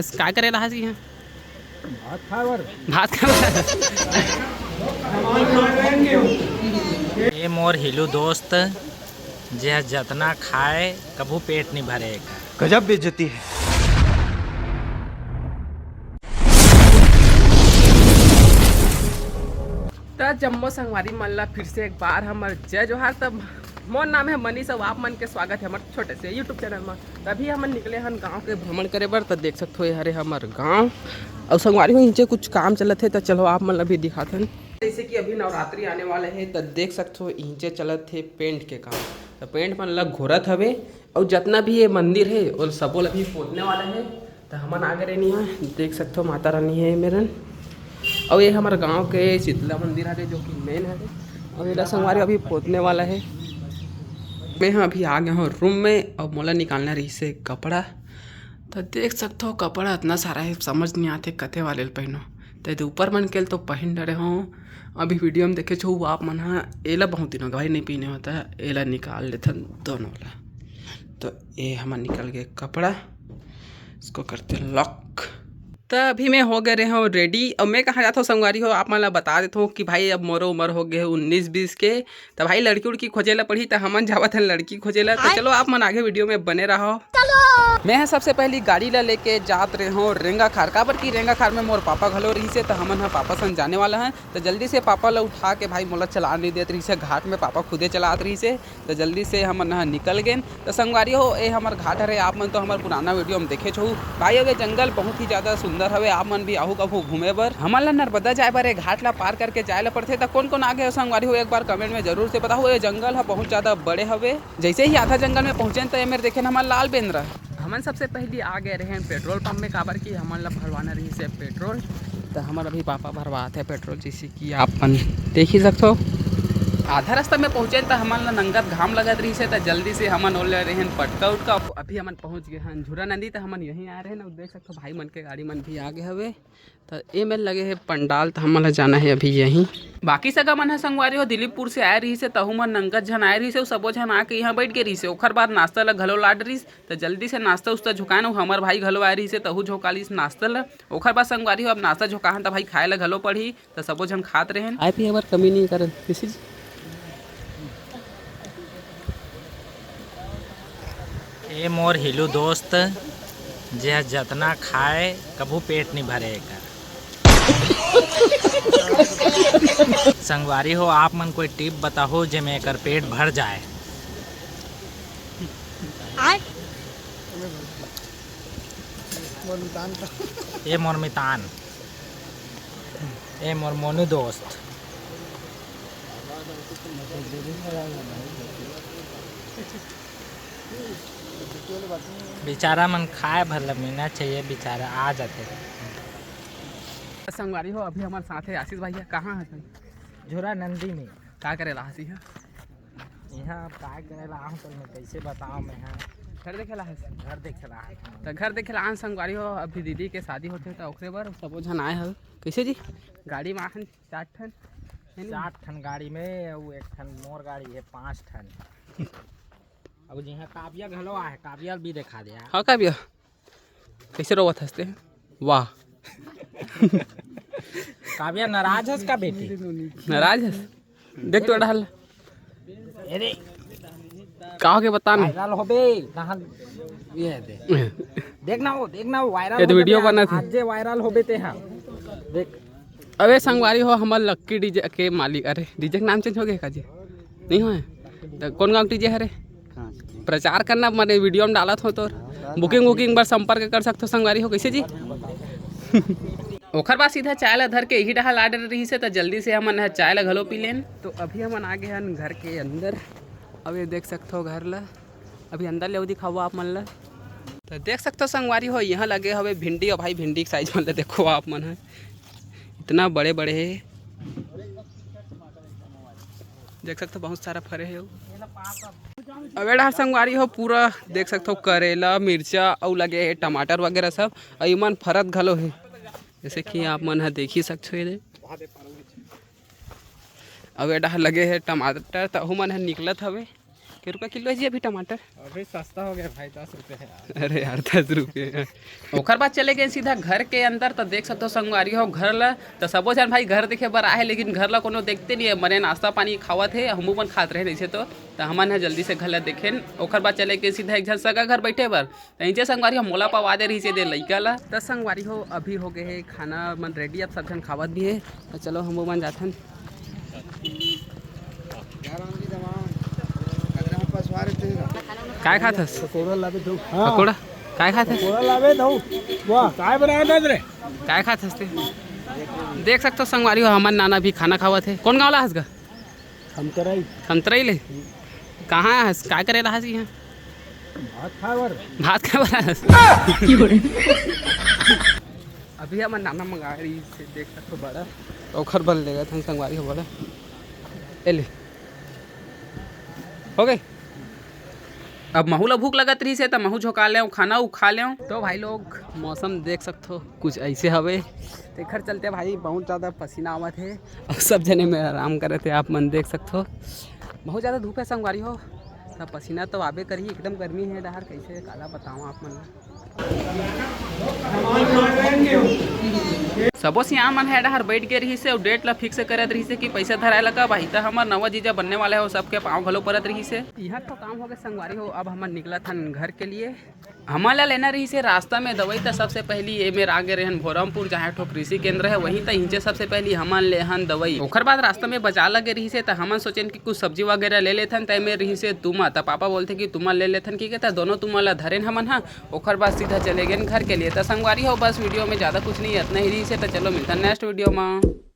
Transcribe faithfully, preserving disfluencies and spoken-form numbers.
बस, का करे रहा जी यहाँ? भात खाए बर। भात खाए बर। ये मोर हिलू दोस्त, जे जतना खाए, कभू पेट नहीं भरे एकर। गजब बेइज्जती है। त जम्मो संगवारी मन ला फिर से एक बार हमर जय जोहार। तब मोर नाम है मनीष, अउ आप मन के स्वागत है हमर छोटे से YouTube चैनल मा। तभी हमन निकले हन गांव के भ्रमण करे बर। त देख सकत हो, ये हरे हमर गांव। अउ संगवारी हो, इहिंचे कुछ काम चलत हे, त चलो आप मन ला भी दिखाथन। जैसे कि अभी नवरात्रि आने वाले हे, त देख सकत हो, इहिंचे चलत हे पेंट के काम। त पेंट मन ला घोरत हवे, अउ जतना भी ये मंदिर हे, ओला सबो ला भी पोतने वाला हे। त हमन आगे रहनी है, देख सकत हो, माता रानी है मेरन। अउ ये हमर गांव के शीतला मंदिर हरे, जो कि मेन हरे। अउ एला संगवारी अभी पोतने वाला है। मैं ह अभी आ गया हूँ रूम में। अब मोला निकालना रहिस हे कपड़ा। त देख सकत हो, कपड़ा इतना सारा है, समझ नहीं आते कते वाले ल पहनो। त एदे ऊपर मन के ल तो पहन डरे हूँ। अभी वीडियो में देखे छो आप मन ह, एला बहुत दिन हो गए भाई नहीं पहने होता, एला निकाल लेथन दोनों ला। तो ये हमर निकल गए कपड़ा, इसको करते लॉक। त अभी मैं हो गए रहे हूँ रेडी। अब मैं कहाँ जात हूँ संगवारी हो, आप मन ला बता देत हूँ कि भाई अब मोरो उम्र हो गए उन्नीस बीस के। त भाई लड़की उड़की खोजे ला पड़ी, त हमन जावत हन लड़की खोजे ला। त चलो आप मन आगे वीडियो में बने रहो। मैं ह सबसे पहली गाड़ी ला लेके जात रहे हूँ रेंगा खार, काबर कि रेंगा खार में मोर पापा घलो रहिस हे, त हमन ह पापा संग जाने वाला हन। त जल्दी से पापा ला उठा के, भाई मोला चला नहीं देत रहिस हे घाट में, पापा खुदे चलात रहिस हे। त जल्दी से हमन ह निकल गेन। त संगवारी हो, ए हमर घाट हरे, आप मन तो हमर पुराना वीडियो में देखे छहु। भाई, अब ये जंगल बहुत ही ज्यादा सुंदर हवे, आप मन भी आहू कभू घूमे बर। हमन ला नर्मदा जाए बर ए घाट ला पार करके जाए ला पड़थे। त कोन कोन आगे हो संगवारी हो, एक बार कमेंट में जरूर से बताहू। ये जंगल ह बहुत ज्यादा बड़े हवे। जैसे ही आधा जंगल में पहुंचेन, त ये मेर देखेन हमर लाल बेंदरा। हमन सबसे पहली आ गए रहे पेट्रोल पंप में, काबर कि हमन ला भरवाना रहिस हे पेट्रोल। त हमर अभी पापा भरवात हे पेट्रोल, जैसे कि आप मन देख ही सकथो। आधा रास्ता में पहुंचेन त हमन ला नंगत घाम लगत रहिस हे, त जल्दी से हमन ओले रहेन पटका उटका। अभी हमन पहुंच गए हन झूरा नंदी, त हमन यहीं आए रहेन। अउ देख सकथो, भाई मन के गाड़ी मन भी आ गए हवे। त ए मेर लगे हे पंडाल, त हमन ला जाना हे अभी यहीं। बाकी सगा मन ह संगवारी हो दिलीपपुर से आए रहिस हे, तहू मन नंगत झन आए रहिस हे, अउ सबो झन आके यहाँ बैठ गए रहिस हे। ओखर बाद नाश्ता ला घलो लाड रहिस, त जल्दी से नाश्ता उस्ता झोंकाएन। अउ हमर भाई घलो आए रहिस हे, तहू झोंका लिस नाश्ता ला। ओखर बाद संगवारी हो अब नाश्ता झोंकाहन, त भाई खाए ला घलो पड़ही, त सबो झन खात रहेन। खाए पिए बर कमी नहीं करन, किसी चीज। ए मोर हिलू दोस्त, जे ह जतना खाए, कभू पेट नहीं भरे एकर। संगवारी हो, आप मन कोई टिप बताहो, जेमे एकर पेट भर जाए। आय। मोर मितान का। ए मोर मितान। ए मोर मोनू दोस्त। बेचारा मन खाए भर ल मिलना चाहिए, बेचारा आ जाते। संगवारी हो, अभी हमर साथ हे आशीष भैया। कहाँ हस? झूरा नंदी में। का करे ला हस इहाँ? इहाँ अब का करे ला आहूँ, तो मैं कैसे बताओ मैं, हाँ। घर देखे ला हस? घर देखे ला आहूँ। त घर देखे ला आहन संगवारी हो, अभी दीदी के शादी होथे, त ओकरे बर सबो झन आए हवे। कैसे जी? गाड़ी में आहन चार ठन, है नी? चार ठन गाड़ी में, अउ एक ठन मोर गाड़ी है, पाँच ठन। अब जी हाँ, काव्या घलो आहे, काव्या भी दिखा दे यार। हाँ काव्या, कैसे रोवत हंसते हैं? वाह। काव्या नाराज हस का बेटी? नाराज हस? देख तो डहल। अरे का हो के बता ना। वायरल होबे, कहाँ ये दे। देख ना वो, देख ना वो वायरल ये तो होबे वीडियो आज, बनत हे। आज जे वायरल होबे ते हाँ। देख। अबे संगवारी हो, हमर लक्की डीजे के मालिक। अरे डीजे के नाम चेंज हो गया का जी? नहीं होए। त कौन गाँव डीजे हरे? प्रचार करना, मने वीडियो में डालत हो तो बुकिंग वुकिंग बर संपर्क कर सकथो संगवारी हो। कैसे जी? ओखर बाद सीधा चाय ला धर के इही डहार आर्डर रहिस हे, त जल्दी से हमन ह चाय ला घलो पी लेन। तो अभी हमन आ गे हन घर के अंदर। अब ये देख सकथो घर ला, अभी अंदर ले दिखाओ आप मन ला। तो देख सकथो संगवारी हो, यहाँ लगे हवे भिंडी। और भाई भिंडी के साइज मन ला देखो आप मन ह, इतना बड़े बड़े हे। देख सकथो बहुत सारा फरे हे। अब ए डहार संगवारी हो पूरा देख सकथो करेला, मिर्चा अउ लगे हे टमाटर वगैरह सब, अउ इमन फरत घलो हे, जैसे कि आप मन ह देख ही सकथो। ये दे अब ए डहार लगे हे टमाटर, त ओहू मन ह निकलत हवे। के रुपया किलो हे जी अभी टमाटर? अभी सस्ता हो गया भाई, दस रुपये है यार। अरे यार, दस रुपये है। ओकर बाद चले गए सीधा घर के अंदर। तो देख सकते हो संगवारी हो घर ला, तो सबो झन भाई घर देखे बर आए हे, लेकिन घर ला कोनो देखते नहीं है। मने नाश्ता पानी खावत हे, हमू मन खात रहे नहीं से तो, तो हमन ह जल्दी से घर ला देखेन। ओकर बाद चले गए सीधा एक झन सगा घर बैठे बर। तो इनसे संगवारी हो मोला पवा दे रही से दे लइका ला। तो संगवारी हो अभी हो गए हे खाना मन रेडी, अब सब झन खावत भी हे। तो चलो हमू मन जाथन। काय खात हस? पकोड़ा लावे दो। हाँ। पकोड़ा? काय खात हस? पकोड़ा लावे दो। वाह, काय बनाया था रे? काय खात हस ते? देख सकते हो संगवारी हो, हमर नाना भी खाना खावत हे। कौन गाँव ला हस गा? खमतराई। खमतराई ले? कहाँ हस? काय करे रहा हस यहाँ? भात खाए बर। भात खाए बर हस? अभी हमर नाना मंगा रही से, देख सकते हो बड़ा। ओखर बल लेगा थन संगवारी हो बड़ा। ए ले। हो गए। अब महू ला भूख लगत रही से, त महू झोंका लेव, खाना उ खा लेव। तो भाई लोग, मौसम देख सकथो, कुछ ऐसे हवे। तेखर चलते भाई बहुत ज़्यादा पसीना आवत हे और सब जने में आराम करत हे, आप मन देख सकथो। बहुत ज़्यादा धूप है संगवारी हो, त पसीना तो आबे करही, एकदम गर्मी है डहर, कैसे काला बताऊँ आप मन ला। सबो सियान मन ह ए डहर बैठ गे रहिस हे अउ डेट ल फिक्स करत रहिस हे कि पइसा धराए ल कब आही। त हमर नवा जीजा बनने वाला हे, ओ सबके पाँव घलो परत रहिस हे। इहाँ तो काम हो गए संगवारी हो, अब हमन निकलत हन घर के लिए। हमन ला लेना रहिस हे रास्ता में दवाई, त सबसे पहली ए मेर आ गे रहन भोरमपुर, जहाँ एक ठो कृषि केंद्र हे, वहीं त इहिंचे सबसे पहली हमन ले हन दवाई। ओखर बाद रास्ता में बाजार लगे रहिस हे, त हमन सोचेन कि कुछ सब्जी वगैरह ले लेथन, त ए मेर रहिस हे तुमा, त पापा बोलथे कि तुमा ले लेथन, कि कहता दोनों तुमा ला धरेन हमन ह। ओखर बाद सीधा चले गेन घर के लिए। त संगवारी हो, बस वीडियो में ज़्यादा कुछ नहीं, इतना ही रहिस हे। त चलो मिलता नेक्स्ट वीडियो में।